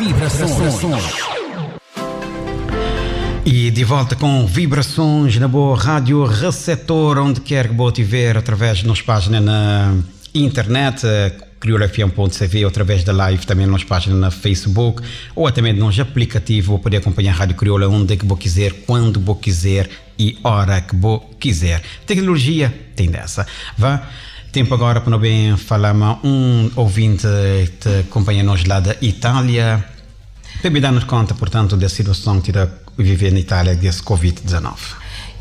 Vibrações. E de volta com Vibrações na boa rádio receptor, onde quer que boa tiver, através de nossa página na internet, criolafm.cv, ou através da live também na nossa página na Facebook, ou até mesmo no nosso aplicativo, vou poder acompanhar a Rádio Crioula onde que vou quiser, quando vou quiser e hora que vou quiser. Tecnologia tem dessa. Vá. Tempo agora para bem falar um ouvinte que acompanha nós lá da Itália. Para dar-nos conta, portanto, da situação que está a viver na Itália desse Covid-19.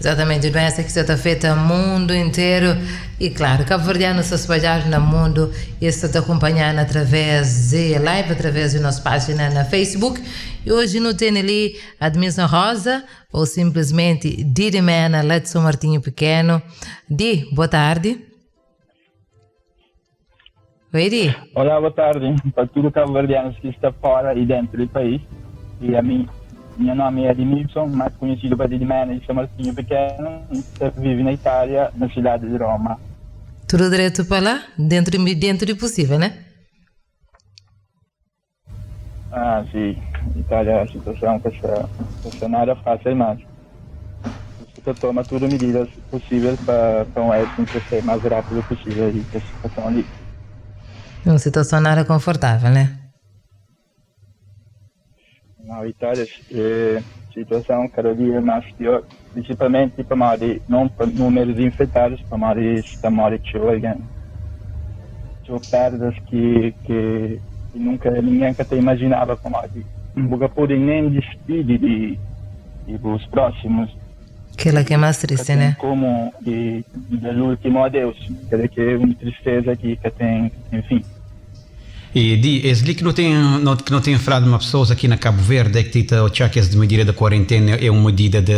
Exatamente, doença que está afeta o mundo inteiro e, claro, cabo-verdiano se espalhar no mundo e está te acompanhando através de live, através da nossa página na Facebook. E hoje no tem ali Admilson Rosa ou simplesmente Didi Mena, lá de São Martinho Pequeno. Di, boa tarde. Oi, Di. Olá, boa tarde para todos os cabo-verdianos que estão fora e dentro do país. E a mim, meu nome é Edmilson, mais conhecido por Didi Mena de São Martinho Pequeno, vive na Itália, na cidade de Roma. Tudo direito para lá? Dentro, dentro do possível, né? Ah, sim. Itália, a situação que está, está nada fácil, mas você toma todas as medidas possíveis para, para um éxito crescer mais rápido possível e a situação ali. Uma situação nada confortável, né? Na Itália, a situação cada dia é mais pior, principalmente para não para números de infectados, para mais está mais alguém. São perdas que, que, que nunca ninguém até imaginava como nunca pude nem despedir de, de os próximos. Aquela que é mais triste, né? Como de, do último adeus, quer dizer que é uma tristeza que, que tem, que tem fim. E di, esse que não tem não, que não tem falado uma pessoa aqui na Cabo Verde é que tita o que de medida da quarentena é uma medida de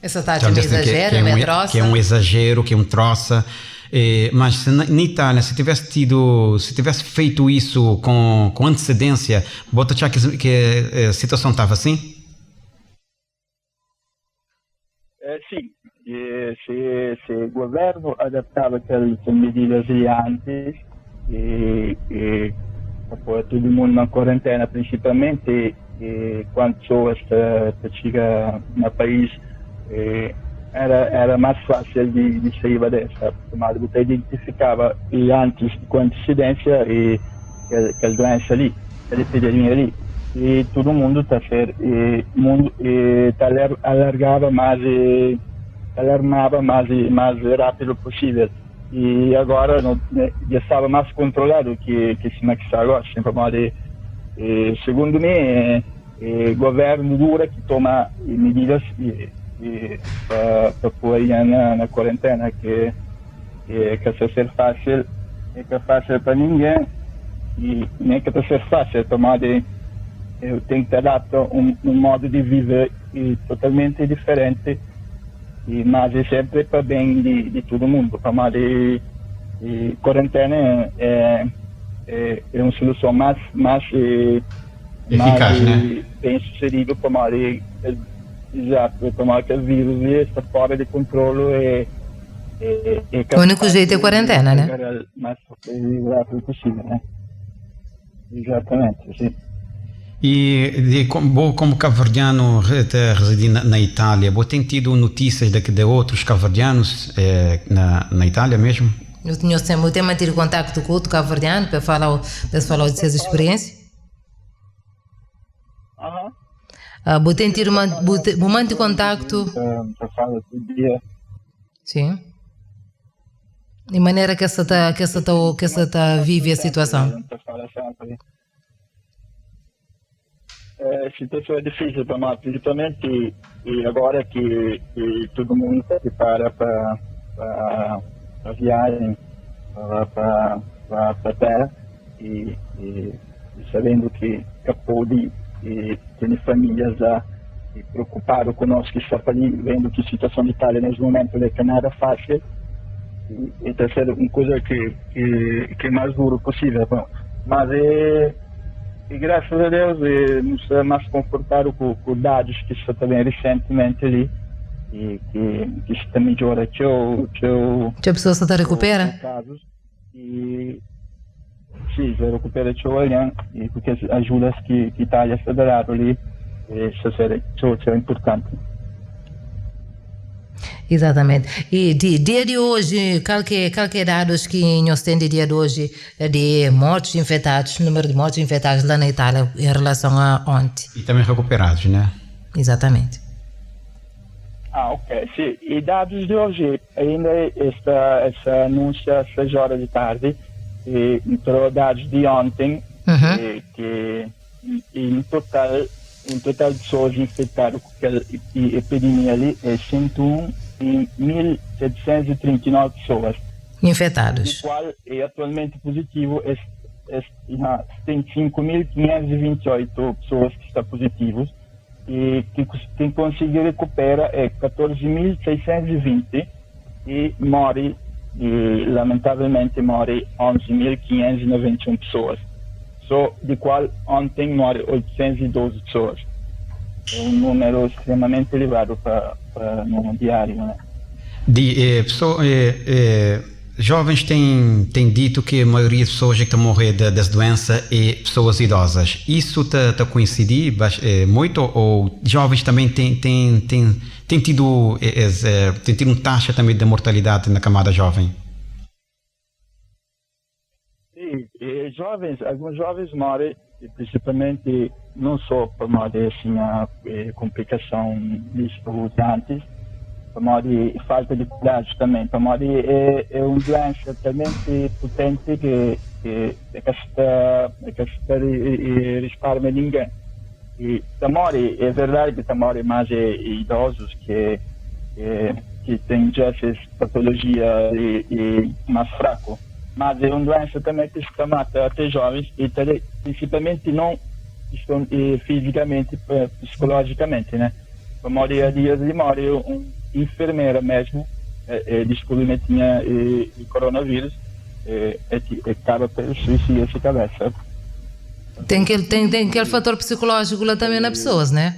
essa taxa de exagero, que, é um, que é um exagero, que é um troça. Eh, mas se na, na Itália, se tivesse tido, se tivesse feito isso com, com antecedência, bota já que, que a situação estava assim? É, sim, e se, se o governo adaptava aquelas medidas antes e, e pôr todo mundo na quarentena, principalmente e quando pessoas te, te chegam no país, e era, era mais fácil de, de sair dessa. Porque você identificava e antes com antecedência e aquela doença ali, aquela epidemia ali. E todo mundo está ser e mundo e tá alargava mais e alarmava mais e mais rápido possível. E agora não, já estava mais controlado que que se que está agora. Sempre mais e, segundo me, é, é, governo dura que toma medidas e, e para pôr na, na quarentena que que, que se ser fácil é que é fácil para ninguém e nem que ser fácil tomar de eu tenho que adaptar um, um modo de viver e totalmente diferente e mas é sempre para bem de, de todo mundo para de, de quarentena é, é, é uma solução mais mais eficaz, mais né? bem sucedido para de, exato tomar que o vírus está fora de controle e, e, e o único jeito é quarentena, né? Mais rápido possível, né? Exatamente, sim. E de, como, como cabo-verdiano residindo na, na Itália, você tem tido notícias de, de outros cabo-verdianos eh, na, na Itália mesmo? Eu tinha sempre, eu tenho mantido contato com outro cabo-verdiano para falar, para falar de suas experiências. Aham. Uh, você tem tido uma, manter contato. Fala todo dia. Sim. De maneira que essa tá, que essa tá, que essa tá vive a situação. É, a situação é difícil para nós, principalmente e agora que, que todo mundo se prepara para a viagem para a terra e, e, e sabendo que acabou de e tem famílias lá e preocupado conosco que está ali, vendo que a situação de Itália nesse momento é que nada fácil e, e está sendo uma coisa que, que, que é mais duro possível. Bom, mas é, e graças a Deus é, nos é mais confortado com, com dados que está também recentemente ali e que, que está melhora que o que o que a pessoa se recupera casos e Sim, já recupera txeu algen e ku kes ajudas ki Itália sta ta dadu li, sta ser txeu txeu inpurtanti. Exatamente. E di dia di oji, kal ki kal ki é dados ki nhos ten di dia di oji di mortos infetados, número di mortos infetados la na Itália em relason a onti? E também recuperados, né? Exatamente. Ah, ok. Sim, e dados de hoje ainda esta essa anúncia às 6 horas de tarde e entrou dados de ontem que, que em total em total de pessoas infectadas com aquela epidemia ali é 101.739 pessoas. Infectados. Do qual é atualmente positivo é, é, 75.528 pessoas que estão positivos e que quem conseguir recupera é 14.620 e morre, e lamentavelmente morre 11.591 pessoas, só de qual ontem morre 812 pessoas. É um número extremamente elevado para no diário, né? De, pessoa, jovens têm dito que a maioria das pessoas que estão a morrer dessa doença é pessoas idosas. Isso está tá coincidir muito ou jovens também têm tido uma taxa também de mortalidade na camada jovem? Sim, e jovens, alguns jovens morrem, principalmente não só por morrer assim, a complicação de saúde antes, por morrer falta de cuidados também, por morrer é uma doença talmente potente que é que está é que está e, e, ninguém. E morre, é verdade que morre mais idosos que têm já essas patologia e mais fraco, mas é uma doença também que se mata até jovens e principalmente não estão fisicamente, psicologicamente, né? Morre a dias de morre um enfermeira mesmo, descobriu que tinha coronavírus, e acaba por suicídio cabeça. Tem aquele fator psicológico lá também nas pessoas, né?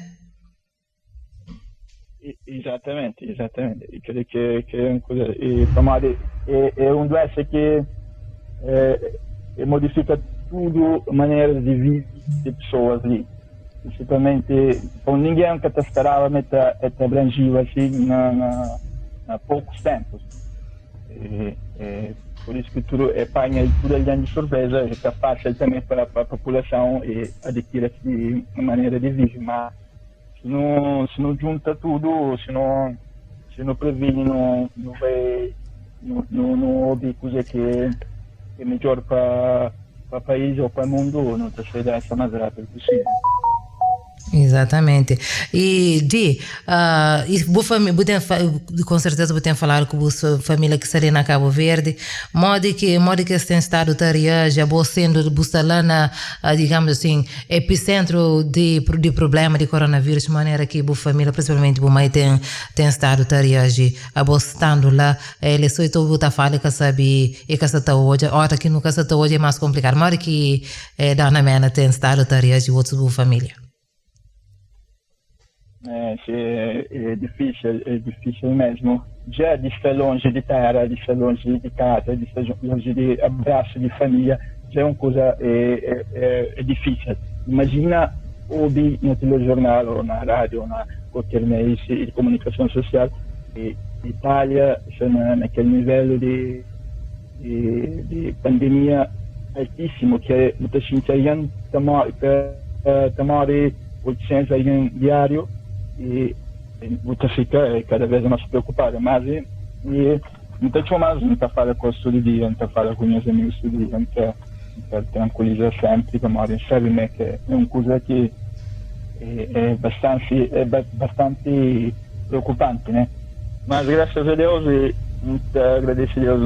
Exatamente, exatamente. E creio que é uma coisa. E, tomar, é uma doença que modifica tudo, a maneira de vida de pessoas ali. Principalmente, com ninguém que te esperava meta abrangido assim na poucos tempos. E por isso que tudo é apanha tudo é grande surpresa, é fácil também para a população e adquirir essa maneira de viver. Mas se não junta tudo, se não previne, não vai, não ouve coisa que é melhor para o país ou para o mundo, não te sai dessa mais rápido possível. Exatamente. E Di, e boa família, com certeza vou ter falar com a sua família que estaria na Cabo Verde, modo que esse tem estado a reagir, bo sendo bu lá na, digamos assim, epicentro de problema de coronavírus, de maneira que a família, principalmente a mãe, tem estado a reagir, a bo estando lá, ele só estou a falar que sabe, e que está hoje, hora que nunca está hoje é mais complicado, mas que Dona Mena tem estado a reagir, outros família. É, é difícil mesmo. Já de estar longe de terra, de estar longe de casa, de estar longe de abraço de família, já é uma coisa é difícil. Imagina ouvir no telejornal ou na rádio ou na qualquer meio de comunicação social e Itália está naquele nível de pandemia altíssimo, que é muita gente aí morre 800 aí diário e muita fica cada vez mais preocupada, mas e muita mais muita fala com todo dia, muita fala com meus amigos todo dia, muita, muita tranquiliza sempre, como sabe né, que é uma coisa que é bastante preocupante, né? Mas graças a Deus, e muito agradeço a Deus,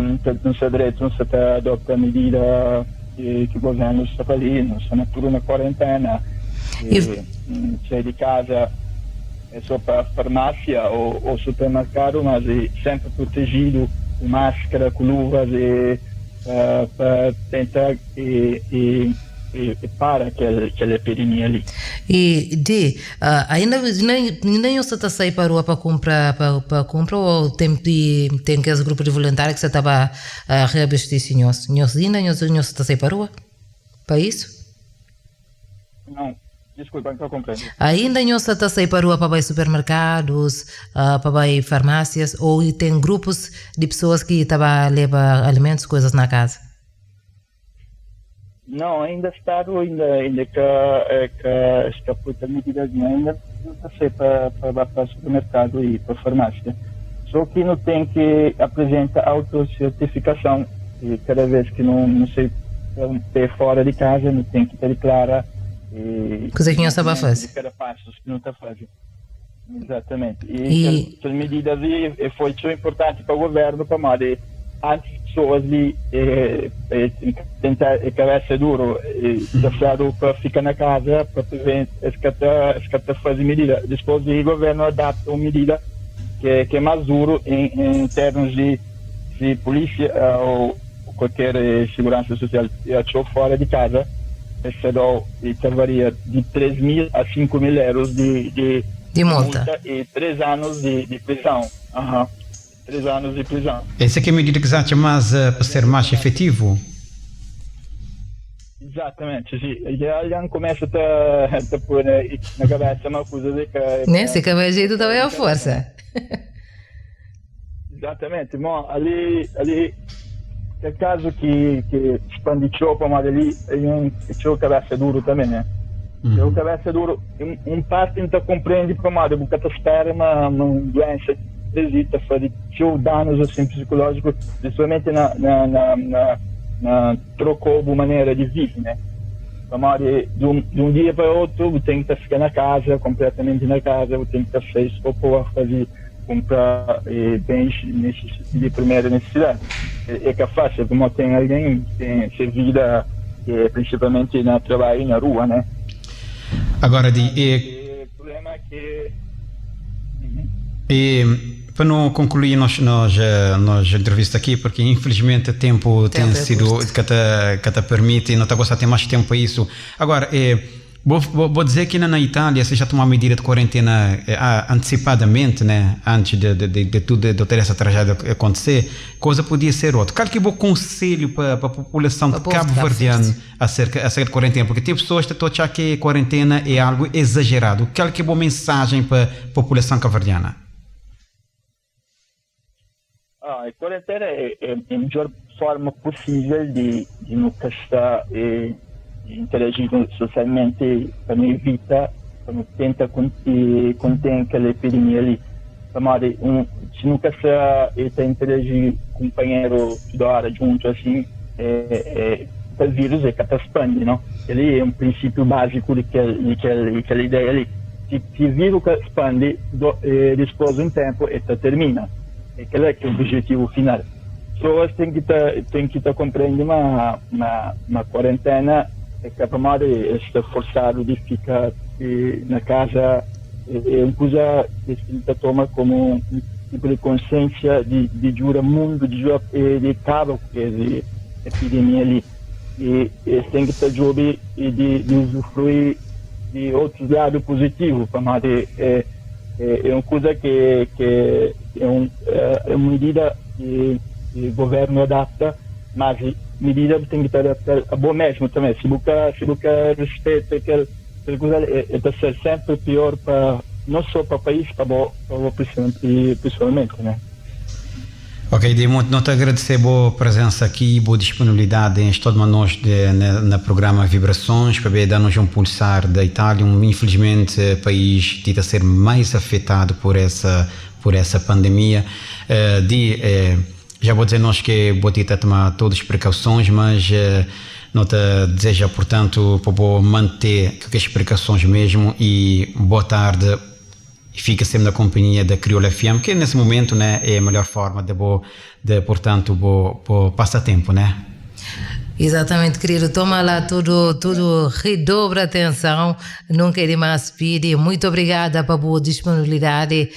não se direito, não se adopta a medida que o governo está ali, não está tudo na quarentena, e sai de casa é só para a farmácia ou supermercado, mas é sempre protegido, com máscara, com luvas, e, para tentar e para aquela epidemia ali. E de ainda nem você está sair para a rua para comprar ou tem aquele grupo de voluntários que você estava a reabastecer nós? Nós ainda nós está sair para a rua? Pa isso? Não, desculpa, não estou compreendendo. Ainda nhos sa ta sai pa rua pa bai supermercados, pa bai farmácias ou tem grupos de pessoas que ta ba leba alimentos, coisas na casa? Não, ainda Estado ainda que está por medidas ainda não está sei para supermercado e para farmácia. Só que não tem que apresentar autocertificação e cada vez que não sei ter fora de casa, não tem que declarar e Coisa que não sabe fazer. Cada passo que não está fazendo. Exatamente. E essas medidas e foi tão importante para o governo para mais antes pessoas de tentar cabeça duro e desafiado para ficar na casa para prevenir essa fazer medida. Depois o governo adapta uma medida que é mais duro em termos de polícia ou qualquer segurança social achou fora de casa, esse e varia de 3 mil a 5 mil euros de multa e 3 anos de prisão. Uhum. 3 anos de prisão. Essa aqui é a medida que acha mais para ser mais efetivo? Exatamente, sim. Já começa a pôr na cabeça uma coisa de que... Nesse jeito também é a força. Exatamente. Bom, ali é caso que expande chopa, mas ali é um cabeça duro também, né? Uhum. O cabeça duro, um parte não compreende para mais, porque espera uma doença esquisita, fazer danos assim psicológicos, principalmente na trocou de maneira de viver, né? De um dia para outro, tem que ficar na casa, completamente na casa, tem que fazer ou fazer comprar bens de primeira necessidade. É que é fácil, como tem alguém que tem sua vida, principalmente no trabalho e na rua, né? Agora, o problema é que... Uhum. E, para não concluir nós entrevista aqui, porque infelizmente o tempo tem sido que te permite e não está gostando de ter mais tempo para isso. Agora, vou dizer que na Itália você já tomou uma medida de quarentena antecipadamente, né? Antes de tudo, de ter essa tragédia acontecer, coisa podia ser outra. Qual que é o conselho para a população de cabo-verdiano acerca de quarentena? Porque tem pessoas que estão a achar que quarentena é algo exagerado. Qual que é a boa mensagem para a população cabo-verdiana? A quarentena é a melhor forma possível de nunca estar interagir socialmente para não evitar, para não tentar conter aquela epidemia ali. Se nunca se interagir com o companheiro toda hora junto assim, o vírus é catastante, não? Ele é um princípio básico daquela ideia ali. Se o vírus expande, depois de um tempo, ele termina. Aquele é que é o objetivo final. Pessoas têm que estar compreendendo uma quarentena é capaz de estar forçado de ficar na casa. É uma coisa que se toma como um tipo de consciência de jura mundo, de jura de acaba com a epidemia ali. E tem que estar jovem e de usufruir de outros lados positivos, para é uma coisa que é uma medida que o governo adapta, mas medida tem que adaptar a bom mesmo também. Se você respeita aquela coisa, é ser sempre pior para não só para o país, para o pessoalmente, né? Ok, de muito não te agradecer boa presença aqui, boa disponibilidade em todo nós na programa Vibrações, para dar-nos um pulsar da Itália, um infelizmente país dito a ser mais afetado por essa pandemia. Já vou dizer nós que vou tentar tomar todas as precauções, mas não te deseja, portanto, para manter as precauções mesmo e boa tarde. E fica sempre na companhia da Crioula FM, que nesse momento, né, é a melhor forma de portanto, bo passatempo, né? Exatamente, querido. Toma lá tudo, redobra atenção, nunca é demais pedir. Muito obrigada pela boa disponibilidade,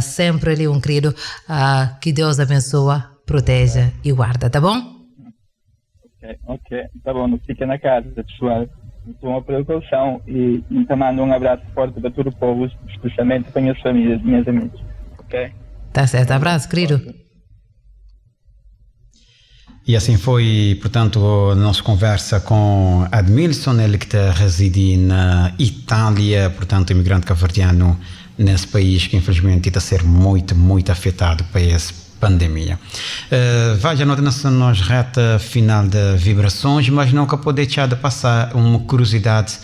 sempre ali um querido. Que Deus abençoa, proteja e guarda, tá bom? Ok, tá bom. Fica na casa, pessoal. Toma precaução e te mando um abraço forte para todo o povo, especialmente para minhas famílias, minhas amigos. Ok? Tá certo, abraço, querido. E assim foi, portanto, a nossa conversa com Admilson, ele que está reside na Itália, portanto, imigrante cabo-verdiano nesse país que infelizmente está a ser muito, muito afetado por essa pandemia. Vai, já nota na reta final de Vibrações, mas nunca pode deixar de passar uma curiosidade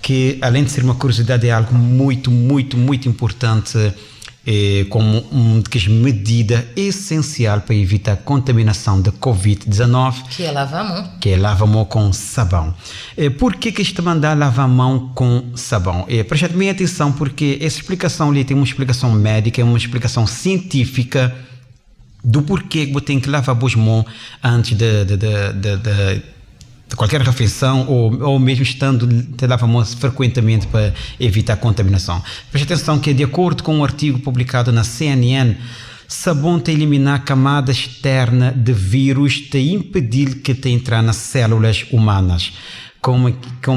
que, além de ser uma curiosidade, é algo muito, muito, muito importante como uma medida essencial para evitar a contaminação da Covid-19. Que é lavar a mão. Que é lavar a mão com sabão. Por que que isto manda lavar a mão com sabão? Preste bem atenção, porque essa explicação ali tem uma explicação médica, uma explicação científica do porquê que você tem que lavar as mãos antes de qualquer refeição ou mesmo estando te lava a mão frequentemente para evitar contaminação. Preste atenção que, de acordo com um artigo publicado na CNN, sabão te eliminar a camada externa de vírus, te impedir que te entrar nas células humanas. Como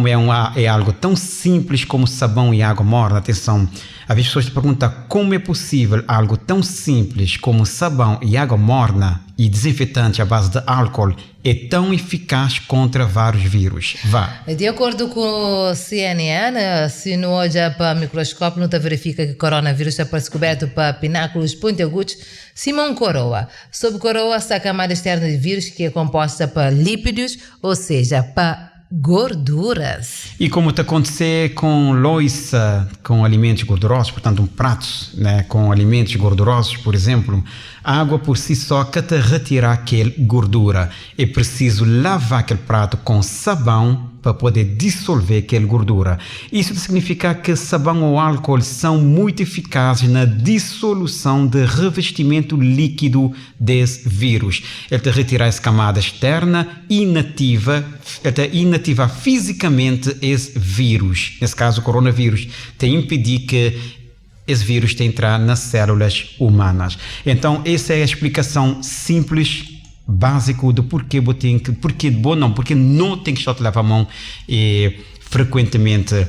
é algo tão simples como sabão e água morna, atenção, às vezes as pessoas te perguntam como é possível algo tão simples como sabão e água morna e desinfetante à base de álcool é tão eficaz contra vários vírus. Vá. De acordo com o CNN, se não olha para o microscópio, não te verifica que o coronavírus está descoberto para pináculos pontiagudos, Simão coroa. Sob coroa está a camada externa de vírus que é composta por lípidos, ou seja, para gorduras. E como te acontecer com loiça, com alimentos gordurosos, portanto um prato, né, com alimentos gordurosos, por exemplo, a água por si só que te retira aquele gordura. É preciso lavar aquele prato com sabão para poder dissolver aquela gordura. Isso significa que sabão ou álcool são muito eficazes na dissolução de revestimento líquido desse vírus. Ele te retira essa camada externa inativa, ele te inativa fisicamente esse vírus, nesse caso o coronavírus, te impedir que esse vírus te entrar nas células humanas. Então, essa é a explicação simples, básico do porquê tem que, porquê bom não, porque não tem que estar a lavar a mão e, frequentemente.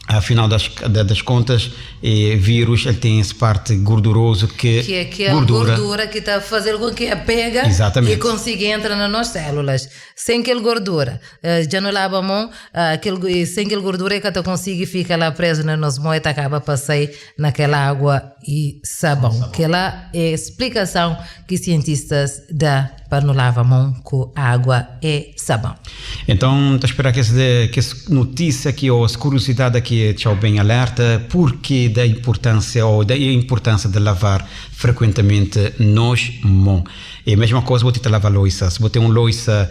Afinal das contas, vírus ele tem essa parte gorduroso que Que é aquela gordura que está a fazer com que a pega Exatamente. E consiga entrar nas nossas células. Sem aquela gordura, já não lava a mão, aquele, sem aquela gordura é que até consiga fica lá preso na nossa mão e acaba para sair naquela água e sabão. sabão. Aquela é a explicação que cientistas dão para não lavar a mão com água e sabão. Então, estou a esperar que essa notícia aqui, ou essa curiosidade aqui, te bem alerta, porque da importância, ou da importância de lavar frequentemente nos mãos. E a mesma coisa, vou te lavar louça. Se você tem um louça,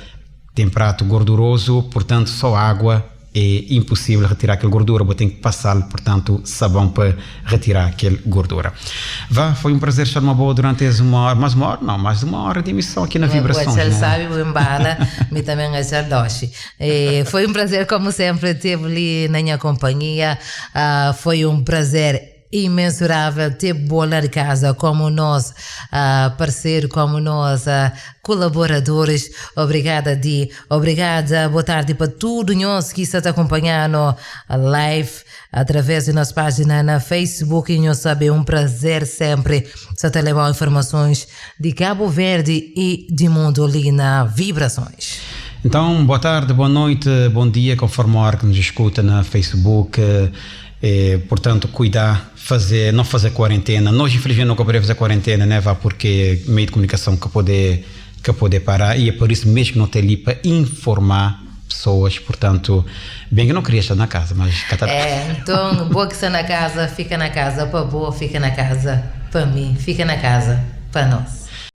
tem prato gorduroso, portanto, só água é impossível retirar aquela gordura, vou ter que passar, portanto, sabão para retirar aquela gordura. Vá, foi um prazer estar uma boa durante uma hora, mais uma hora, não, mais uma hora de emissão aqui na Vibrações. Né? Sabe, o embala, me também a doce. Foi um prazer, como sempre, ter ali na minha companhia. Foi um prazer imensurável ter bola de casa como nós, parceiro, como nós, colaboradores. Obrigada, Di. Obrigada, boa tarde para todos nós que está acompanhando a live através da nossa página na Facebook. E nós sabe, é um prazer sempre só te levar informações de Cabo Verde e de mundo ali na Vibrações. Então, boa tarde, boa noite, bom dia, conforme a hora que nos escuta na Facebook. Portanto, cuidar, fazer, não fazer quarentena. Nós, infelizmente, não podemos fazer quarentena, né, vá, porque meio de comunicação que poder parar e é por isso mesmo que não tem ali para informar pessoas, portanto, bem que eu não queria estar na casa, mas cá tá. É, então, boa que está na casa, fica na casa, para boa, fica na casa, para mim, fica na casa, para nós.